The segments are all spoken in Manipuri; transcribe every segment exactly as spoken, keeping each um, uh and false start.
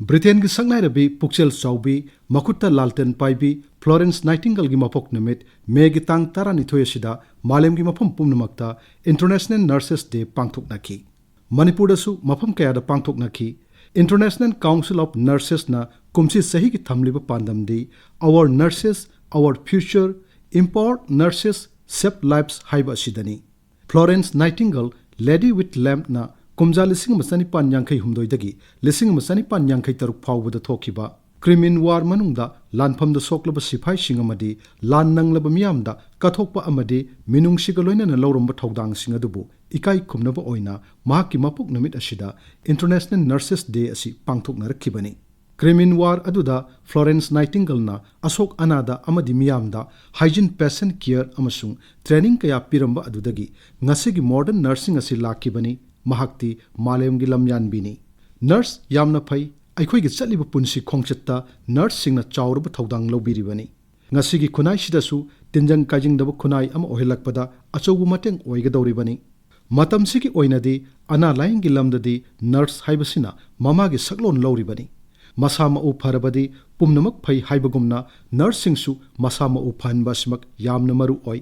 ꯕ꯭ꯔꯤꯇꯦꯟꯒꯤ ꯁꯛꯅꯥꯏꯔꯕꯤ ꯄꯨꯛꯆꯦꯜ ꯆꯥꯎꯕꯤ, ꯃꯈꯨꯠꯇ ꯂꯥꯜꯇꯦꯟ ꯄꯥꯏꯕꯤ ꯐ꯭ꯂꯣꯔꯦꯟꯁ ꯅꯥꯏꯇꯤꯡꯒꯜꯒꯤ ꯃꯄꯣꯛ ꯅꯨꯃꯤꯠ ꯃꯦꯒꯤ ꯇꯥꯡ ꯇꯔꯥꯅꯤꯊꯣꯏ ꯑꯁꯤꯗ ꯃꯥꯂꯦꯝꯒꯤ ꯃꯐꯝ ꯄꯨꯝꯅꯃꯛꯇ International Nurses Day ꯄꯥꯡꯊꯣꯛꯅꯈꯤ꯫ ꯃꯅꯤꯄꯨꯔꯗꯁꯨ ꯃꯐꯝ ꯀꯌꯥꯗ ꯄꯥꯡꯊꯣꯛꯅꯈꯤ꯫ International Council of Nursesꯅ ꯀꯨꯝꯁꯤ ꯆꯍꯤꯒꯤ ꯊꯝꯂꯤꯕ ꯄꯥꯟꯗꯝꯗꯤ Our Nurses, Our Future, Empowered Nurses, Save Lives ꯍꯥꯏꯕ ꯑꯁꯤꯗꯅꯤ꯫ ꯐ꯭ꯂꯣꯔꯦꯟꯁ ꯅꯥꯏꯇꯤꯡꯒꯜ, Lady with Lambꯅ ꯀꯨꯝꯖꯥ ꯂꯤꯁꯤꯡ ꯑꯃ ꯆꯅꯤꯄꯥꯟ ꯌꯥꯡꯈꯩ ꯍꯨꯝꯗꯣꯏꯗꯒꯤ ꯂꯤꯁꯤꯡ ꯑꯃ ꯆꯅꯤꯄꯥꯟ ꯌꯥꯡꯈꯩ ꯇꯔꯨꯛ ꯐꯥꯎꯕꯗ ꯊꯣꯛꯈꯤꯕ ꯀ꯭ꯔꯤꯃꯤꯟ ꯋꯥꯔ ꯃꯅꯨꯡꯗ ꯂꯥꯟꯐꯝꯗ ꯁꯣꯛꯂꯕ ꯁꯤꯐꯥꯏꯁꯤꯡ ꯑꯃꯗꯤ ꯂꯥꯟ ꯅꯪꯂꯕ ꯃꯤꯌꯥꯝꯗ ꯀꯠꯊꯣꯛꯄ ꯑꯃꯗꯤ ꯃꯤꯅꯨꯡꯁꯤꯒ ꯂꯣꯏꯅꯅ ꯂꯧꯔꯝꯕ ꯊꯧꯗꯥꯡꯁꯤꯡ ꯑꯗꯨꯕꯨ ꯏꯀꯥꯏ ꯈꯨꯝꯅꯕ ꯑꯣꯏꯅ ꯃꯍꯥꯛꯀꯤ ꯃꯄꯣꯛ ꯅꯨꯃꯤꯠ ꯑꯁꯤꯗ International Nurses Day ꯑꯁꯤ ꯄꯥꯡꯊꯣꯛꯅꯔꯛꯈꯤꯕꯅꯤ꯫ ꯀ꯭ꯔꯤꯃꯤꯟ ꯋꯥꯔ ꯑꯗꯨꯗ ꯐ꯭ꯂꯣꯔꯦꯟꯁ ꯅꯥꯏꯇꯤꯡꯒꯜꯅ ꯑꯁꯣꯛ ꯑꯅꯥꯗ ꯑꯃꯗꯤ ꯃꯤꯌꯥꯝꯗ hygiene, patient care ꯑꯃꯁꯨꯡ training ꯀꯌꯥ ꯄꯤꯔꯝꯕ ꯑꯗꯨꯗꯒꯤ ꯉꯁꯤꯒꯤ modern nursing ꯑꯁꯤ ꯂꯥꯛꯈꯤꯕꯅꯤ꯫ ꯃꯍꯥꯛꯇꯤ ꯃꯥꯂꯦꯝꯒꯤ ꯂꯝꯌꯥꯟꯕꯤꯅꯤ꯫ Nurse ꯌꯥꯝꯅ ꯐꯩ, ꯑꯩꯈꯣꯏꯒꯤ ꯆꯠꯂꯤꯕ ꯄꯨꯟꯁꯤ ꯈꯣꯡꯆꯠꯇ nurseꯁꯤꯡꯅ ꯆꯥꯎꯔꯕ ꯊꯧꯗꯥꯡ ꯂꯧꯕꯤꯔꯤꯕꯅꯤ꯫ ꯉꯁꯤꯒꯤ ꯈꯨꯟꯅꯥꯏꯁꯤꯗꯁꯨ ꯇꯤꯟꯖꯪ ꯀꯥꯏꯖꯪꯗꯕ ꯈꯨꯟꯅꯥꯏ ꯑꯃ ꯑꯣꯏꯍꯜꯂꯛꯄꯗ ꯑꯆꯧꯕ ꯃꯇꯦꯡ ꯑꯣꯏꯒꯗꯧꯔꯤꯕꯅꯤ꯫ ꯃꯇꯝꯁꯤꯒꯤ ꯑꯣꯏꯅꯗꯤ ꯑꯅꯥ ꯂꯥꯌꯦꯡꯒꯤ ꯂꯝꯗꯗꯤ nurse ꯍꯥꯏꯕꯁꯤꯅ ꯃꯃꯥꯒꯤ ꯁꯛꯂꯣꯟ ꯂꯧꯔꯤꯕꯅꯤ꯫ ꯃꯁꯥ ꯃꯎ ꯐꯔꯕꯗꯤ ꯄꯨꯝꯅꯃꯛ ꯐꯩ ꯍꯥꯏꯕꯒꯨꯝꯅ nurseꯁꯤꯡꯁꯨ ꯃꯁꯥ ꯃꯎ ꯐꯍꯟꯕ ꯑꯁꯤꯃꯛ ꯌꯥꯝꯅ ꯃꯔꯨ ꯑꯣꯏ꯫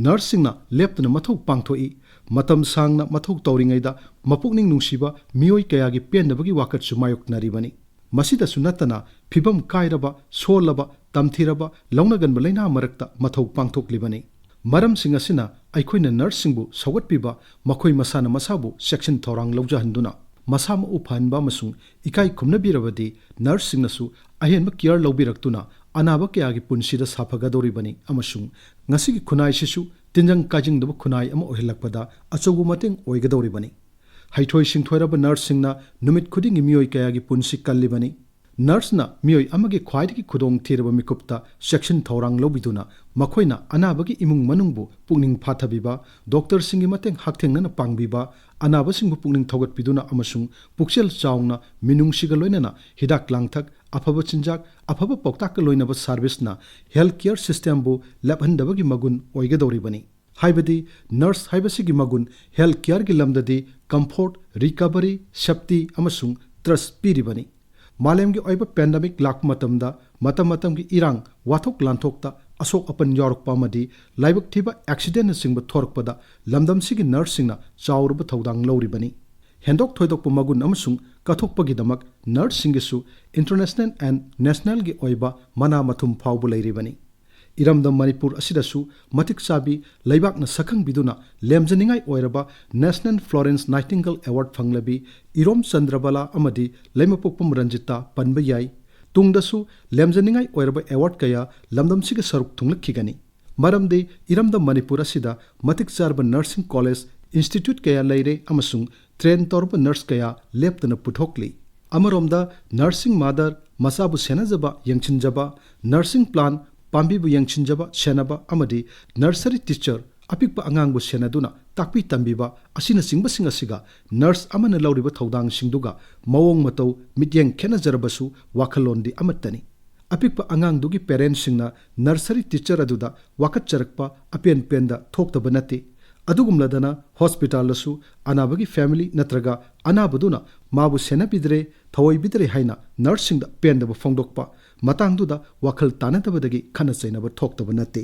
Nurseꯁꯤꯡꯅ ꯂꯦꯞꯇꯅ ꯃꯊꯧ ꯄꯥꯡꯊꯣꯛꯏ꯫ ꯃꯇꯝ ꯁꯥꯡꯅ ꯃꯊꯧ ꯇꯧꯔꯤꯉꯩꯗ ꯃꯄꯨꯛꯅꯤꯡ ꯅꯨꯡꯁꯤꯕ ꯃꯤꯑꯣꯏ ꯀꯌꯥꯒꯤ ꯄꯦꯟꯗꯕꯒꯤ ꯋꯥꯀꯠꯁꯨ ꯃꯥꯌꯣꯛꯅꯔꯤꯕꯅꯤ꯫ ꯃꯁꯤꯗꯁꯨ ꯅꯠꯇꯅ ꯐꯤꯕꯝ ꯀꯥꯏꯔꯕ, ꯁꯣꯜꯂꯕ, ꯇꯝꯊꯤꯔꯕ, ꯂꯧꯅꯒꯟꯕ ꯂꯩꯅꯥ ꯃꯔꯛꯇ ꯃꯊꯧ ꯄꯥꯡꯊꯣꯛꯂꯤꯕꯅꯤ꯫ ꯃꯔꯝꯁꯤꯡ ꯑꯁꯤꯅ ꯑꯩꯈꯣꯏꯅ nurseꯁꯤꯡꯕꯨ ꯁꯧꯒꯠꯄꯤꯕ, ꯃꯈꯣꯏ ꯃꯁꯥꯅ ꯃꯁꯥꯕꯨ ꯆꯦꯛꯁꯤꯟ ꯊꯧꯔꯥꯡ ꯂꯧꯖꯍꯟꯗꯨꯅ ꯃꯁꯥ ꯃꯎ ꯐꯍꯟꯕ ꯑꯃꯁꯨꯡ ꯏꯀꯥꯏ ꯈꯨꯝꯅꯕꯤꯔꯕꯗꯤ nurseꯁꯤꯡꯅꯁꯨ ꯑꯍꯦꯟꯕ care ꯂꯧꯕꯤꯔꯛꯇꯨꯅ ꯑꯅꯥꯕ ꯀꯌꯥꯒꯤ ꯄꯨꯟꯁꯤꯗ ꯁꯥꯐꯒꯗꯧꯔꯤꯕꯅꯤ ꯑꯃꯁꯨꯡ ꯉꯁꯤꯒꯤ ꯈꯨꯟꯅꯥꯏꯁꯤꯁꯨ ꯇꯤꯟꯖꯪ ꯀꯥꯏꯖꯪꯗꯕ ꯈꯨꯟꯅꯥꯏ ꯑꯃ ꯑꯣꯏꯍꯜꯂꯛꯄꯗ ꯑꯆꯧꯕ ꯃꯇꯦꯡ ꯑꯣꯏꯒꯗꯧꯔꯤꯕꯅꯤ꯫ ꯍꯩꯊꯣꯏ ꯁꯤꯡꯊꯣꯏꯔꯕ nurseꯁꯤꯡꯅ ꯅꯨꯃꯤꯠ ꯈꯨꯗꯤꯡꯒꯤ ꯃꯤꯑꯣꯏ ꯀꯌꯥꯒꯤ ꯄꯨꯟꯁꯤ ꯀꯜꯂꯤꯕꯅꯤ꯫ Nurseꯅ ꯃꯤꯑꯣꯏ ꯑꯃꯒꯤ ꯈ꯭ꯋꯥꯏꯗꯒꯤ ꯈꯨꯗꯣꯡ ꯊꯤꯔꯕ ꯃꯤꯀꯨꯞꯇ ꯆꯦꯛꯁꯤꯟ ꯊꯧꯔꯥꯡ ꯂꯧꯕꯤꯗꯨꯅ ꯃꯈꯣꯏꯅ ꯑꯅꯥꯕꯒꯤ ꯏꯃꯨꯡ ꯃꯅꯨꯡꯕꯨ ꯄꯨꯛꯅꯤꯡ ꯐꯥꯊꯕꯤꯕ, doctorꯁꯤꯡꯒꯤ ꯃꯇꯦꯡ ꯍꯛꯊꯦꯡꯅꯅ ꯄꯥꯡꯕꯤꯕ, ꯑꯅꯥꯕꯁꯤꯡꯕꯨ ꯄꯨꯛꯅꯤꯡ ꯊꯧꯒꯠꯄꯤꯗꯨꯅ ꯑꯃꯁꯨꯡ ꯄꯨꯛꯆꯦꯜ ꯆꯥꯎꯅ ꯃꯤꯅꯨꯡꯁꯤꯒ ꯂꯣꯏꯅꯅ ꯍꯤꯗꯥꯛ ꯂꯥꯡꯊꯛ, ꯑꯐꯕ ꯆꯤꯟꯖꯥꯛ, ꯑꯐꯕ ꯄꯥꯎꯇꯥꯛꯀ ꯂꯣꯏꯅꯕ serviceꯅ health care systemꯕꯨ ꯂꯦꯞꯍꯟꯗꯕꯒꯤ ꯃꯒꯨꯟ ꯑꯣꯏꯒꯗꯧꯔꯤꯕꯅꯤ꯫ ꯍꯥꯏꯕꯗꯤ nurse ꯍꯥꯏꯕꯁꯤꯒꯤ ꯃꯒꯨꯟ health careꯒꯤ ꯂꯝꯗꯗꯤ comfort, recovery, safety ꯑꯃꯁꯨꯡ trust ꯄꯤꯔꯤꯕꯅꯤ꯫ ꯃꯥꯂꯦꯝꯒꯤ ꯑꯣꯏꯕ ꯄꯦꯟꯗꯦꯃꯤꯛ ꯂꯥꯛꯄ ꯃꯇꯝꯗ, ꯃꯇꯝ ꯃꯇꯝꯒꯤ ꯏꯔꯥꯡ, ꯋꯥꯊꯣꯛ ꯂꯥꯟꯊꯣꯛꯇ ꯑꯁꯣꯛ ꯑꯄꯟ ꯌꯥꯎꯔꯛꯄ ꯑꯃꯗꯤ ꯂꯥꯏꯕꯛ ꯊꯤꯕ ꯑꯦꯛꯁꯤꯗꯦꯟꯅꯆꯤꯡꯕ ꯊꯣꯔꯛꯄꯗ ꯂꯝꯗꯝꯁꯤꯒꯤ ꯅꯔꯁꯁꯤꯡꯅ ꯆꯥꯎꯔꯕ ꯊꯧꯗꯥꯡ ꯂꯧꯔꯤꯕꯅꯤ꯫ ꯍꯦꯟꯗꯣꯛ ꯊꯣꯏꯗꯣꯛꯄ ꯃꯒꯨꯟ ꯑꯃꯁꯨꯡ ꯀꯠꯊꯣꯛꯄꯒꯤꯗꯃꯛ ꯅꯔꯁꯁꯤꯡꯒꯤꯁꯨ ꯏꯟꯇꯔꯅꯦꯁꯅꯦꯜ ꯑꯦꯟ ꯅꯦꯁꯅꯦꯜꯒꯤ ꯑꯣꯏꯕ ꯃꯅꯥ ꯃꯊꯨꯝ ꯐꯥꯎꯕ ꯂꯩꯔꯤꯕꯅꯤ꯫ ꯏꯔꯝꯗꯝ ꯃꯅꯤꯄꯨꯔ ꯑꯁꯤꯗꯁꯨ ꯃꯇꯤꯛ ꯆꯥꯕꯤ ꯂꯩꯕꯥꯛꯅ ꯁꯛꯈꯪꯕꯤꯗꯨꯅ ꯂꯦꯝꯖꯅꯤꯡꯉꯥꯏ ꯑꯣꯏꯔꯕ National Florence Nightingale Award ꯐꯪꯂꯕꯤ ꯏꯔꯣꯝ ꯆꯟꯗ꯭ꯔꯕꯂꯥ ꯑꯃꯗꯤ ꯂꯩꯃꯄꯣꯛꯄꯝ ꯔꯟꯖꯤꯇꯥ ꯄꯟꯕ ꯌꯥꯏ꯫ ꯇꯨꯡꯗꯁꯨ ꯂꯦꯝꯖꯅꯤꯡꯉꯥꯏ ꯑꯣꯏꯔꯕ ꯑꯦꯋꯥꯔꯗ ꯀꯌꯥ ꯂꯝꯗꯝꯁꯤꯒ ꯁꯔꯨꯛ ꯊꯨꯡꯂꯛꯈꯤꯒꯅꯤ꯫ ꯃꯔꯝꯗꯤ ꯏꯔꯝꯗꯝ ꯃꯅꯤꯄꯨꯔ ꯑꯁꯤꯗ ꯃꯇꯤꯛ ꯆꯥꯔꯕ ꯅꯔꯁꯤꯡ ꯀꯣꯂꯦꯖ, ꯏꯟꯁꯇꯤꯇ꯭ꯌꯨꯠ ꯀꯌꯥ ꯂꯩꯔꯦ ꯑꯃꯁꯨꯡ ꯇ꯭ꯔꯦꯟ ꯇꯧꯔꯕ ꯅꯔꯁ ꯀꯌꯥ ꯂꯦꯞꯇꯅ ꯄꯨꯊꯣꯛꯂꯤ꯫ ꯑꯃꯔꯣꯝꯗ ꯅꯔꯁꯤꯡ ꯃꯥꯗꯔ, ꯃꯆꯥꯕꯨ ꯁꯦꯟꯅꯖꯕ, ꯌꯦꯡꯁꯤꯟꯖꯕ, ꯅꯔꯁꯤꯡ ꯄ꯭ꯂꯥꯟ, ꯄꯥꯝꯕꯤꯕꯨ ꯌꯦꯡꯁꯤꯟꯖꯕ, ꯁꯦꯟꯅꯕ ꯑꯃꯗꯤ ꯅꯔꯁꯔꯤ ꯇꯤꯆꯔ, ꯑꯄꯤꯛꯄ ꯑꯉꯥꯡꯕꯨ ꯁꯦꯟꯅꯗꯨꯅ ꯇꯥꯛꯄꯤ ꯇꯝꯕꯤꯕ ꯑꯁꯤꯅꯆꯤꯡꯕꯁꯤꯡ ꯑꯁꯤꯒ ꯅꯔꯁ ꯑꯃꯅ ꯂꯧꯔꯤꯕ ꯊꯧꯗꯥꯡꯁꯤꯡꯗꯨꯒ ꯃꯑꯣꯡ ꯃꯇꯧ, ꯃꯤꯠꯌꯦꯡ ꯈꯦꯠꯅꯖꯔꯕꯁꯨ ꯋꯥꯈꯜꯂꯣꯟꯗꯤ ꯑꯃꯠꯇꯅꯤ꯫ ꯑꯄꯤꯛꯄ ꯑꯉꯥꯡꯗꯨꯒꯤ ꯄꯦꯔꯦꯟꯁꯁꯤꯡꯅ ꯅꯔꯁꯔꯤ ꯇꯤꯆꯔ ꯑꯗꯨꯗ ꯋꯥꯀꯠꯆꯔꯛꯄ ꯑꯄꯦꯟ ꯄꯦꯟꯗ ꯊꯣꯛꯇꯕ ꯅꯠꯇꯦ꯫ ꯑꯗꯨꯒꯨꯝꯂꯗꯅ ꯍꯣꯁꯄꯤꯇꯥꯜꯗꯁꯨ ꯑꯅꯥꯕꯒꯤ ꯐꯦꯃꯤꯂꯤ ꯅꯠꯇ꯭ꯔꯒ ꯑꯅꯥꯕꯗꯨꯅ ꯃꯥꯕꯨ ꯁꯦꯟꯅꯕꯤꯗ꯭ꯔꯦ, ꯊꯑꯣꯏꯕꯤꯗ꯭ꯔꯦ ꯍꯥꯏꯅ ꯅꯔꯁꯁꯤꯡꯗ ꯄꯦꯟꯗꯕ ꯐꯣꯡꯗꯣꯛꯄ, ꯃꯇꯥꯡꯗꯨꯗ ꯋꯥꯈꯜ ꯇꯥꯅꯗꯕꯗꯒꯤ ꯈꯠꯅ ꯆꯩꯅꯕ ꯊꯣꯛꯇꯕ ꯅꯠꯇꯦ꯫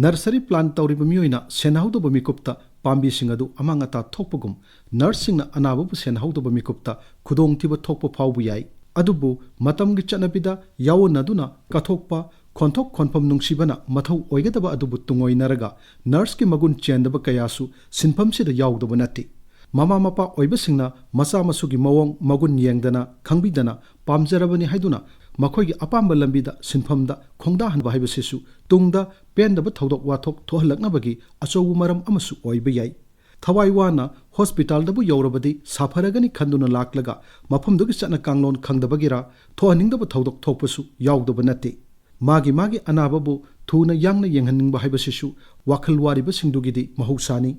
ꯅꯔꯁꯔꯤ ꯄ꯭ꯂꯥꯟ ꯇꯧꯔꯤꯕ ꯃꯤꯑꯣꯏꯅ ꯁꯦꯟꯅꯍꯧꯗꯕ ꯃꯤꯀꯨꯞꯇ ꯄꯥꯝꯕꯤꯁꯤꯡ ꯑꯗꯨ ꯑꯃꯥꯡ ꯑꯇꯥ ꯊꯣꯛꯄꯒꯨꯝ, ꯅꯔꯁꯁꯤꯡꯅ ꯑꯅꯥꯕꯕꯨ ꯁꯦꯟꯅꯍꯧꯗꯕ ꯃꯤꯀꯨꯞꯇ ꯈꯨꯗꯣꯡꯊꯤꯕ ꯊꯣꯛꯄ ꯐꯥꯎꯕ ꯌꯥꯏ꯫ ꯑꯗꯨꯕꯨ ꯃꯇꯝꯒꯤ ꯆꯠꯅꯕꯤꯗ ꯌꯥꯑꯣꯟꯅꯗꯨꯅ ꯀꯠꯊꯣꯛꯄ, ꯈꯣꯟꯊꯣꯛ ꯈꯣꯟꯐꯝ ꯅꯨꯡꯁꯤꯕꯅ ꯃꯊꯧ ꯑꯣꯏꯒꯗꯕ ꯑꯗꯨꯕꯨ ꯇꯨꯡꯑꯣꯏꯅꯔꯒ ꯅꯔꯁꯀꯤ ꯃꯒꯨꯟ ꯆꯦꯟꯗꯕ ꯀꯌꯥꯁꯨ ꯁꯤꯟꯐꯝꯁꯤꯗ ꯌꯥꯎꯗꯕ ꯅꯠꯇꯦ꯫ ꯃꯃꯥ ꯃꯄꯥ ꯑꯣꯏꯕꯁꯤꯡꯅ ꯃꯆꯥ ꯃꯁꯨꯒꯤ ꯃꯑꯣꯡ ꯃꯒꯨꯟ ꯌꯦꯡꯗꯅ, ꯈꯪꯕꯤꯗꯅ, ꯄꯥꯝꯖꯔꯕꯅꯤ ꯍꯥꯏꯗꯨꯅ ꯃꯈꯣꯏꯒꯤ ꯑꯄꯥꯝꯕ ꯂꯝꯕꯤꯗ ꯁꯤꯟꯐꯝꯗ ꯈꯣꯡꯗꯥꯍꯟꯕ ꯍꯥꯏꯕꯁꯤꯁꯨ ꯇꯨꯡꯗ ꯄꯦꯟꯗꯕ ꯊꯧꯗꯣꯛ ꯋꯥꯊꯣꯛ ꯊꯣꯛꯍꯜꯂꯛꯅꯕꯒꯤ ꯑꯆꯧꯕ ꯃꯔꯝ ꯑꯃꯁꯨ ꯑꯣꯏꯕ ꯌꯥꯏ꯫ ꯊꯋꯥꯏ ꯋꯥꯅ ꯍꯣꯁꯄꯤꯇꯥꯜꯗꯕꯨ ꯌꯧꯔꯕꯗꯤ ꯁꯥꯐꯔꯒꯅꯤ ꯈꯟꯗꯨꯅ ꯂꯥꯛꯂꯒ ꯃꯐꯝꯗꯨꯒꯤ ꯆꯠꯅ ꯀꯥꯡꯂꯣꯟ ꯈꯪꯗꯕꯒꯤꯔꯥ ꯊꯣꯛꯍꯟꯅꯤꯡꯗꯕ ꯊꯧꯗꯣꯛ ꯊꯣꯛꯄꯁꯨ ꯌꯥꯎꯗꯕ ꯅꯠꯇꯦ꯫ ꯃꯥꯒꯤ ꯃꯥꯒꯤ ꯑꯅꯥꯕꯕꯨ ꯊꯨꯅ ꯌꯥꯡꯅ ꯌꯦꯡꯍꯟꯅꯤꯡꯕ ꯍꯥꯏꯕꯁꯤꯁꯨ ꯋꯥꯈꯜ ꯋꯥꯔꯤꯕꯁꯤꯡꯗꯨꯒꯤꯗꯤ ꯃꯍꯧꯁꯥꯅꯤ꯫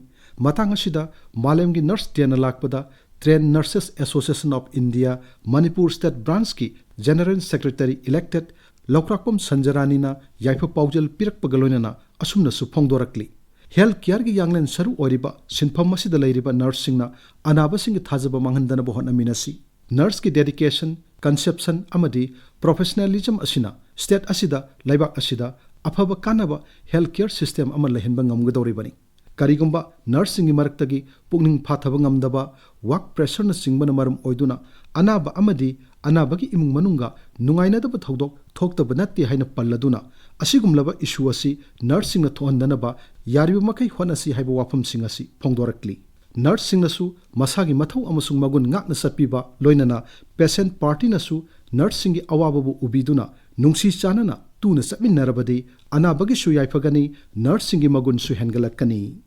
ꯃꯇꯥꯡ ꯑꯁꯤꯗ ꯃꯥꯂꯦꯝꯒꯤ ꯅꯔꯁ ꯗꯦꯅ ꯂꯥꯛꯄꯗ Trained Nurses Association of India Manipur State Branchꯀꯤ General Secretary elected ꯂꯧꯀ꯭ꯔꯥꯛꯄꯝ ꯁꯟꯖꯔꯥꯅꯤꯅ ꯌꯥꯏꯐ ꯄꯥꯎꯖꯦꯜ ꯄꯤꯔꯛꯄꯒ ꯂꯣꯏꯅꯅ ꯑꯁꯨꯝꯅꯁꯨ ꯐꯣꯡꯗꯣꯔꯛꯂꯤ꯫ ꯍꯦꯜꯊ ꯀꯤꯌꯔꯒꯤ ꯌꯥꯡꯂꯦꯟ ꯁꯔꯨ ꯑꯣꯏꯔꯤꯕ ꯁꯤꯟꯐꯝ ꯑꯁꯤꯗ ꯂꯩꯔꯤꯕ ꯅꯔꯁꯁꯤꯡꯅ ꯑꯅꯥꯕꯁꯤꯡꯒꯤ ꯊꯥꯖꯕ ꯃꯥꯡꯍꯟꯗꯅꯕ ꯍꯣꯠꯅꯃꯤꯟꯅꯁꯤ꯫ ꯅꯔꯁꯀꯤ dedication, conception ꯑꯃꯗꯤ professionalism ꯑꯁꯤꯅ state ꯑꯁꯤꯗ, ꯂꯩꯕꯥꯛ ꯑꯁꯤꯗ ꯑꯐꯕ ꯀꯥꯟꯅꯕ health care system ꯑꯃ ꯂꯩꯍꯟꯕ ꯉꯝꯒꯗꯧꯔꯤꯕꯅꯤ꯫ ꯀꯔꯤꯒꯨꯝꯕ nurseꯁꯤꯡꯒꯤ ꯃꯔꯛꯇꯒꯤ ꯄꯨꯛꯅꯤꯡ ꯐꯥꯊꯕ ꯉꯝꯗꯕ, work pressureꯅꯆꯤꯡꯕꯅ ꯃꯔꯝ ꯑꯣꯏꯗꯨꯅ ꯑꯅꯥꯕ ꯑꯃꯗꯤ ꯑꯅꯥꯕꯒꯤ ꯏꯃꯨꯡ ꯃꯅꯨꯡꯒ ꯅꯨꯡꯉꯥꯏꯅꯗꯕ ꯊꯧꯗꯣꯛ ꯊꯣꯛꯇꯕ ꯅꯠꯇꯦ ꯍꯥꯏꯅ ꯄꯜꯂꯗꯨꯅ, ꯑꯁꯤꯒꯨꯝꯂꯕ issue ꯑꯁꯤ nurseꯁꯤꯡꯅ ꯊꯣꯛꯍꯟꯗꯅꯕ ꯌꯥꯔꯤꯕ ꯃꯈꯩ ꯍꯣꯠꯅꯁꯤ ꯍꯥꯏꯕ ꯋꯥꯐꯝꯁꯤꯡ ꯑꯁꯤ ꯐꯣꯡꯗꯣꯔꯛꯂꯤ꯫ Nurseꯁꯤꯡꯅꯁꯨ ꯃꯁꯥꯒꯤ ꯃꯊꯧ ꯑꯃꯁꯨꯡ ꯃꯒꯨꯟ ꯉꯥꯛꯅ ꯆꯠꯄꯤꯕ, ꯂꯣꯏꯅꯅ patient partyꯅꯁꯨ nurseꯁꯤꯡꯒꯤ ꯑꯋꯥꯕꯕꯨ ꯎꯕꯤꯗꯨꯅ ꯅꯨꯡꯁꯤ ꯆꯥꯟꯅꯅ ꯇꯨꯅ ꯆꯠꯃꯤꯟꯅꯔꯕꯗꯤ ꯑꯅꯥꯕꯒꯤꯁꯨ ꯌꯥꯏꯐꯒꯅꯤ, nurseꯁꯤꯡꯒꯤ ꯃꯒꯨꯟꯁꯨ ꯍꯦꯟꯒꯠꯂꯛꯀꯅꯤ꯫